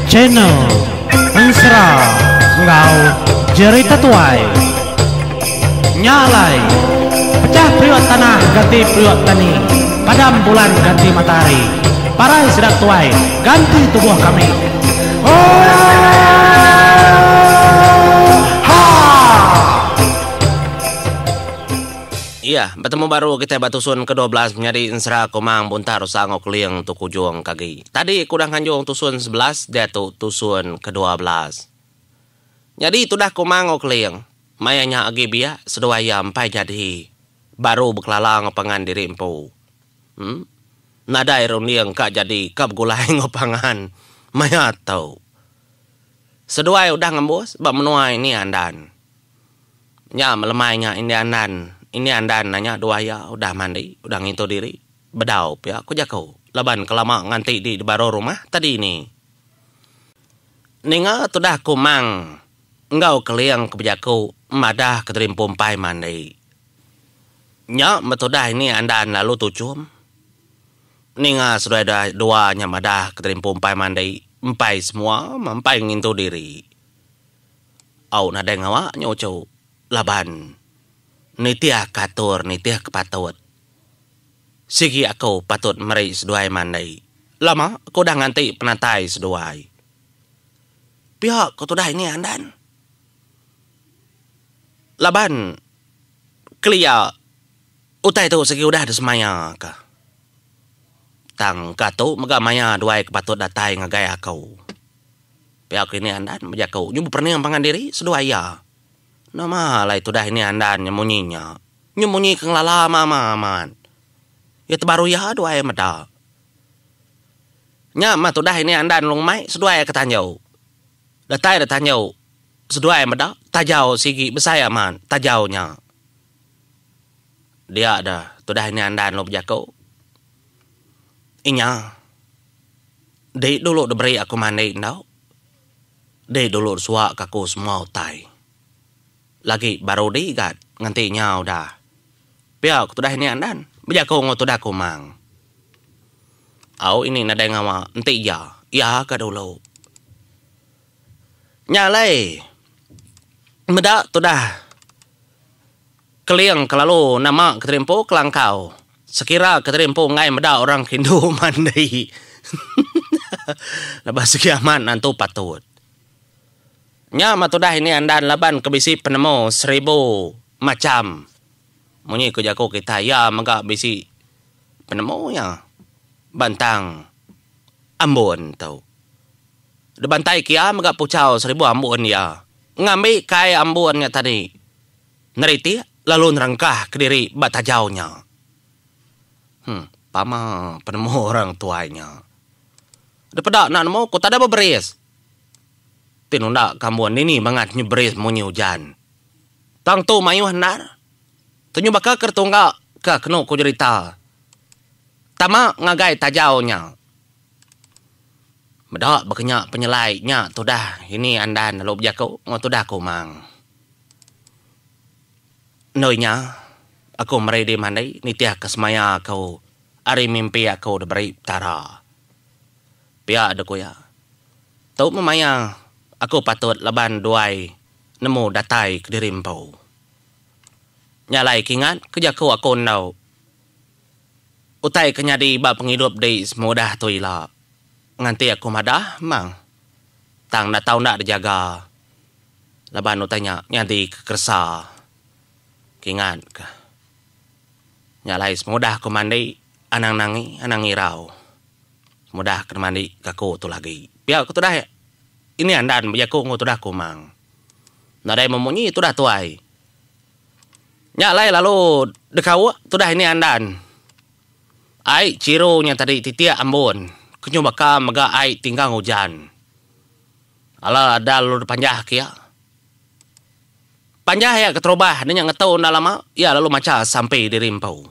Channel Ensera enggau Jerita Tuai. Nya alai, pechah periuk tanah ganti periuk tani, padam bulan ganti matahari, parai sida tuai ganti tubuh kami. Oohaa! Iya, betemu baru kitai ba tusun ke 12 menyadi ensera Kumang Buntak Rusa enggau Keling tu kujung ke agi. Tadi aku udah nganjung tusun 11, diatu tusun ke 12. Nyadi tudah Kumang enggau Keling, maya nya agi biak seduai iya empai nyadi baru bekelala enggau pangan diri empu. Em. Nadai runding ka jadi ka begulai enggau pangan maya tu. Seduai udah ngembus ba menua ini Andan. Nya melemai nya Indi Andan. Indi Andan nanya dua iya udah mandi, udah ngintu diri. Bedau pia ku jaku laban ke lama nganti di baruh rumah tadi ni. Ninga tudah Kumang enggau Keling ke bejaku madah ke diri empu empai mandi. Nya metudah Indi Andan lalu tuchum. Ninga seduai dua nya madah ke diri empu empai mandi, empai semua empai ngintu diri. Au nadai ngawa nya uchu laban nitih ke atur nitih ke patut. Sigi aku patut meri seduai mandi. Lama aku udah nganti penatai seduai. Pia ku tudah ini andan. Laban kelia utai tu sigi udah disemaya ka. Tang ka tu mega maya duai ke patut datai ngagai aku. Pia ku ini Andan bejaku nyu beperening pangan diri seduai iya. Nama alai tudah ini Andan nya munyi nya. Nyu munyi ke ngelala ama amat. Iya tebaru iya duai meda. Nya mah tudah ini Andan lalu ngemai seduai ke tanju. Datai da tanju seduai meda tajau sigi besai amat tajau nya. Dia da tudah ini Andan lalu bejaku. Inya. Di dulu diberi aku mandi enggau. Di dulu disuaka aku semua utai. Lagi baru di gat nganti nya udah. Pia ku tudah ini andan bejaku enggau tudah Kumang. Au ini nadai ngawa enti iya, iya ga dulu. Nya alai meda tudah. Keling kelalu nama keteri empu kelangkau. Sekira keteri empu enggai meda orang ke indu mandi. Laban segi amat antu patut. Nya mah tudah ini andan laban ke bisi penemu seribu macham. Munyi ku jaku kitai iya mega bisi penemu iya bantang ambun tu. Dibantai ke iya mega puchau seribu ambun iya. Ngambi kai ambun nya tadi. Neritik lalu nerengkah kediri ba tajau nya. Huh, pama penemu orang tuai nya. Depeda enda nemu ku tada beberis. Ti nunda kambun dini bangat nyeberis munyi ujan. Tang tu mayuh endar. Tunyu baka ke retungga ke kenu ku jerita. Tama ngagai tajau nya. Meda baka nya penyelai nya tudah ini andan lalu bejaku enggau tudah Kumang. Endoi nya, aku meri diri mandi nitihka semaya aku ari mimpi aku diberi Petara. Pia deh ku iya. Tu meh maya aku patut laban duai nemu datai kediri empu. Nya alai kingat ke jaku aku endu. Utai ke nyadi ba pengidup di semudah tu ila nganti aku madah meh tang enda tau enda dijaga. Laban utai nya nyadi ke keresa ke ingat ka. Nya alai semudah ku mandi anang nangi anang irau. Semudah ke mandi ka aku tu lagi. Pia ku tudah ini andan bejaku enggau tudah kumang. Nadai memunyi tudah tuai. Nya alai lalu dekauk tudah ini andan. Ai chiru nya tadi titik ambun ke nyu baka mega ai tinggang ujan. Ala ada lalu dipanjah ke iya. Panjah iya keterubah nya ngetu enda lama, iya lalu macha sampi diri empu.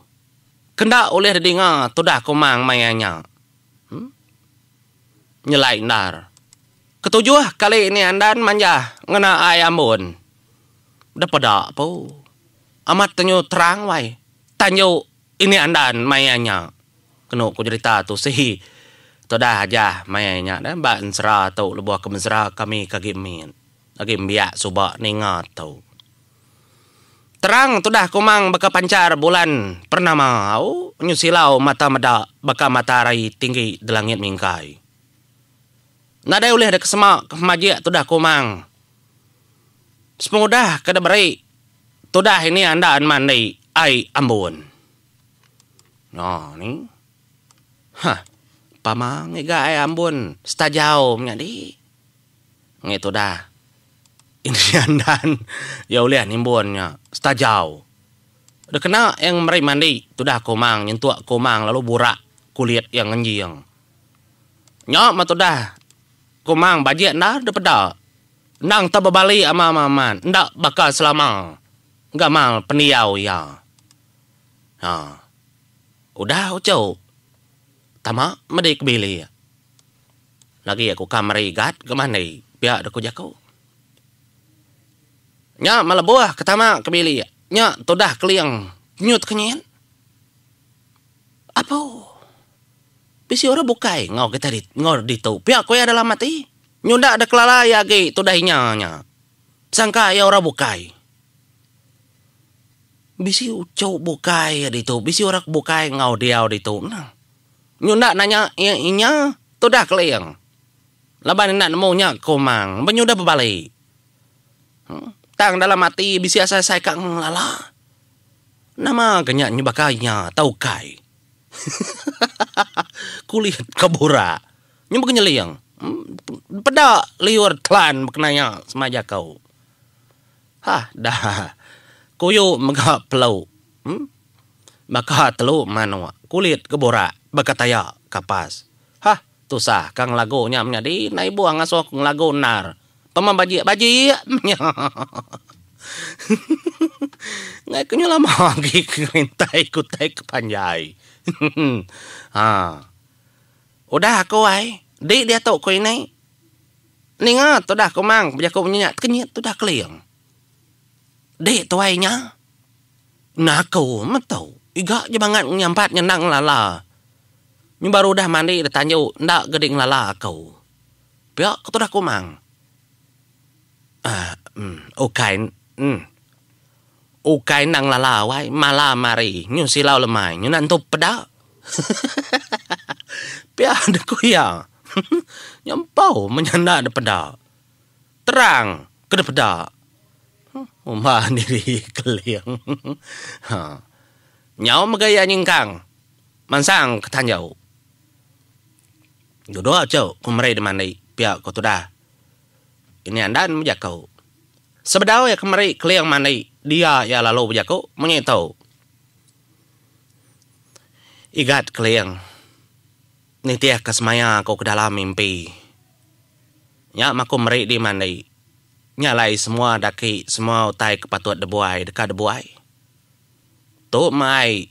Kenda ulih didinga tudah Kumang maya nya. Em. Nyelai endar. Ketujuh kali ni Andan manjah ngena ai ambun. Depeda pu. Amat tenyu terang wai. Tanju ini Andan maya nya. Kenu ku jerita tusi. Tudah ajah maya nya dah ba ensera tu lebuh ke mesera kami ke agi mit agi embiak suba ninga tu. Terang tudah kumang baka panchar bulan pernama au nyu silau mata meda baka mata hari tinggi di langit mingkai. Nadai ulih deka sema ke pemajik tudah kumang. Sepengudah ke diberi tudah ini anda mandi ai ambun. Nya ni. Hah. Pama ngiga ai ambun setajau menyadi. Ngi tudah ini andan iya ulih nimbun nya setajau. Dikena iya meri mandi tudah kumang nyentuk kumang lalu burak kulit iya ngenjing. Nya meh tudah kumang bajik endar dipeda. Endang tau bebali ama amat enda baka selama gamal pendiau iya. Ha. Udah uchu. Tama medi ke bilik. Lagi aku ka meri gat ke mandi pia deh ku jaku. Nya meh lebuh ke tama ke bilik nya tudah keling nyut kenyit. Apu. Bisi orang bukai enggau kitai di enggau ditu pia ku iya dalam ati. Nyunda deh kelala iya agi tudah inya nya. Sangka iya orang bukai. Bisi uchu bukai iya ditu, bisi orang bukai enggau diau ditu nah. Nyunda nanya iya inya tudah keling. Laban enda nemu nya ku Mang benyudah bebali. Tang dalam ati bisi asai-asai ka ngelala. Nama ke nya nyebaka inya tau ukai. Kulit ke burak. Nya mega nyeling. Peda liur telan bekenaya sema jaku. Hah dah. Kuyu mega pelu. Baka telu manuk. Kulit ke burak baka taya kapas. Hah tusah ka ngelagu nya menyadi enda ibuh ngasuh ku ngelagu endar. Pama bajik bajik nya. Ngai ke nya lama agi ke ngerintai ke utai ke panjai. Ha. Udah aku ai, di diatu ku ini. Ninga tudah ku mang bejaku munyi nya tekenyit tudah keling. Di tuai nya. Naku metu iga je bangat nyampat nyendang ngelala. Nyu baru udah mandi da tanju enda ga di ngelala aku. Pia ke tudah Kumang. Uhh ukai uhh ukai enda ngelala wai malam hari nyu silau lemai nyu enda entu peda. Pia deh ku iya. Nyempau meh enda dipeda. Terang ke dipeda. Umba diri keling. Ha. Nyau mega iya nyingkang mansang ke tanjau. Duduk aja ku meri deh mandi pia ku tudah. Ini andan bejaku. Sebedau iya ke meri keling mandi dia iya lalu bejaku munyi tu. Igat keling nitihka semaya ku ke dalam mimpi. Nya meh aku meri dih mandi. Nya alai semua daki semua utai ke patut dibuai deka dibuai. Tu meh ai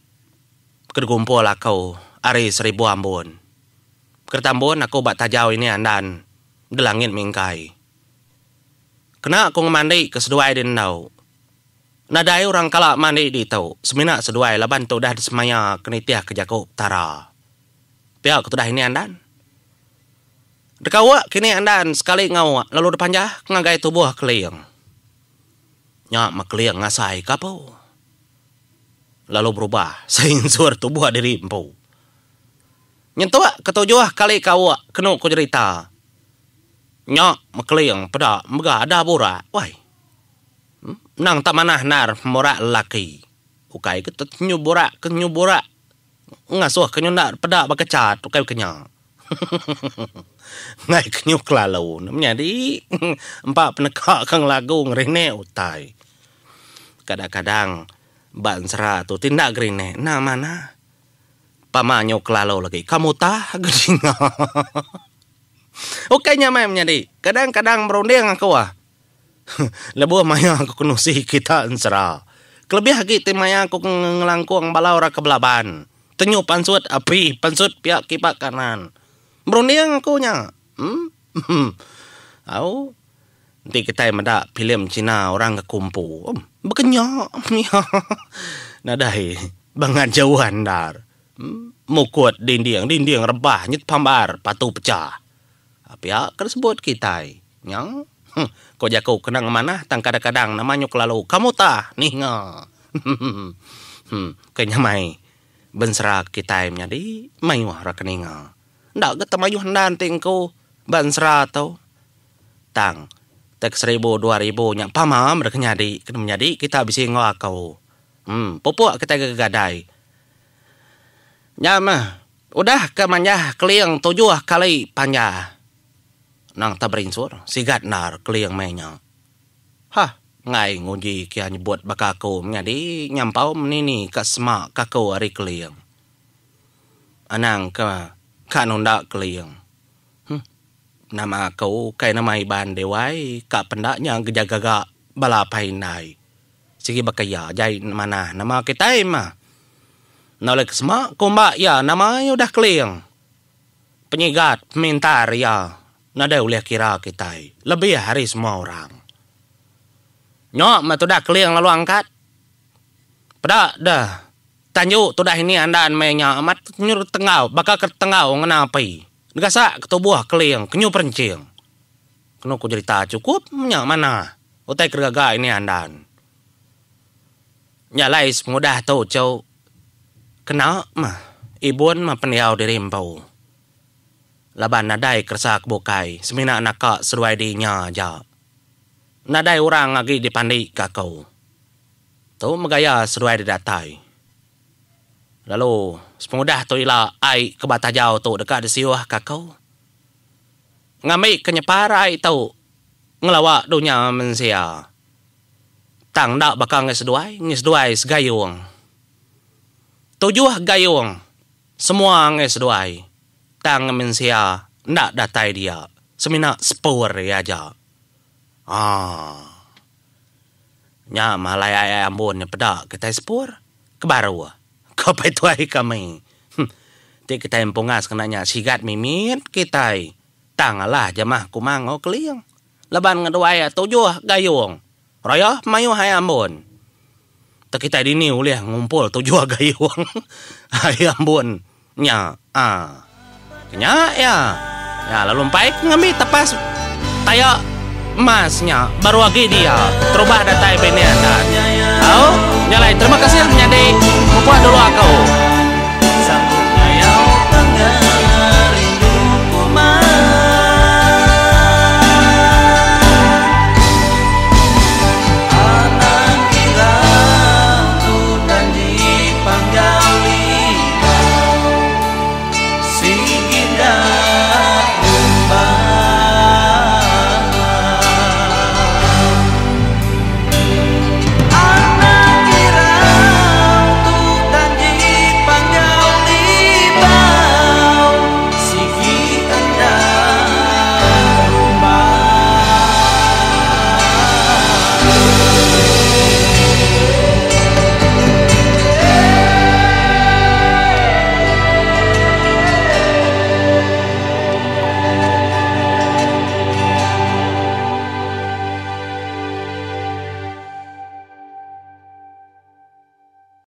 ke digumpul aku ari seribu ambun. Ke ditambun aku ba tajau ini andan di langit mingkai. Kena aku ngemandi ke seduai di endu. Nadai orang kala mandi ditu semina seduai laban tu udah disemaya ke nitih ke jaku Petara. Pia ke tudah ini andan. Dekauk kini andan sekali ngauk lalu dipanjah ngagai tubuh Keling. Nya meh Keling ngasai ke apu. Lalu berubah seinsur tubuh diri empu. Nyentuk ketujuh kali kauk kenu ku jerita. Nya meh Keling peda mega ada burak wai. Endang tak manah endar burak lelaki. Ukai ke nyu burak ke nyu burak. Ngasuh ke nyunda peda baka cat ukai baka nya. Ngai ke nyu kelalu ne menyadi empa peneka ke ngelagu ngerinek utai. Kadang-kadang ba ensera tu ti enda gerinek enda manah. Pama nyu kelalu lagi ka mutah ga dinga. Ukai nya meh menyadi kadang-kadang berunding aku ah. Lebuh maya aku ke nusi kita ensera. Kelebih agi ti maya aku ke ngelangkung bala orang ke belaban. Tenyu pansut api pansut pia kiba kanan. Berunding aku nya. Emm. Au. Enti kitai meda filem Cina orang ke kumpu. Baka nya. Nadai bangat jauh andar. Mukut dinding, dinding rebah nyet pambar patu pechah. Pia ke disebut kitai. Nya. Ko jaku kena ngemanah tang kadang-kadang nama nyu kelalu kamutah ninga. Ke nyamai bensera kitai menyadi mayuh ra ke ninga. Enda ga temayuh enda enti engku ba ensera tu. Tang tek seribu 2000 nya pama meda ke nyadi kena menyadi kita bisi enggau aku. Em pupuk kitai ga gegadai. Nya meh udah ke manjah keling tujuh kali panjah. Nang te berinsur sigat endar keling meh nya. Hah enggai nguji kia nyebut baka aku menyadi nyampau menini ka sema ka aku ari keling. Anang ke ka nunda keling. Huh. Nama aku ukai nama Iban deh wai ka penda nya gejaga bala apai indai. Sigi baka iya jai manah nama kitai mah. Enda ulih ke sema kumba iya nama iya udah keling. Penyigat pemintar iya nadai ulih kira kitai lebih ari semua orang. Nya meh tudah keling lalu angkat. Peda deh. Tanju tudah ini andan meh nya amat nyu tenggau baka ke tenggau ngena api. Negasak ke tubuh keling ke nyu perenching. Kenu ku jerita chukup nya manah utai ke digaga ini andan. Nya alai sepengudah tu chau kena meh ibun meh pendiau diri empu. Laban nadai keresa ke bukai semina naka seduai di nya aja. Nadai orang agi dipandi ka aku. Tu megaya seduai deh datai. Lalu sepengudah tu ila ai ke ba tajau tu deka disiuh ka aku. Ngambi ke nyepar ai tu ngelawa dunya mensia. Tang enda baka enggai seduai, enggai seduai segayung. Tujuh gayung semua enggai seduai tang mensia enda datai dia semina sepur iya aja. Haa. Nya mah alai ai ambun nya peda kitai sepur ke baru ko pai tuai kami. Ti kitai empungas kena nya sigat mimit kitai tang alah jamah kumang enggau keling laban ngeduai tujuh gayung raya mayuh ai ambun. Te kitai dini ulih ngumpul tujuh gayung ai ambun Nya a. Nya iya. Nya lalu empai ke ngambi tepas taya emas nya baru agi dia terubah datai bini andan. Au, nya alai terima kasih menyadi mupuk dulu aku.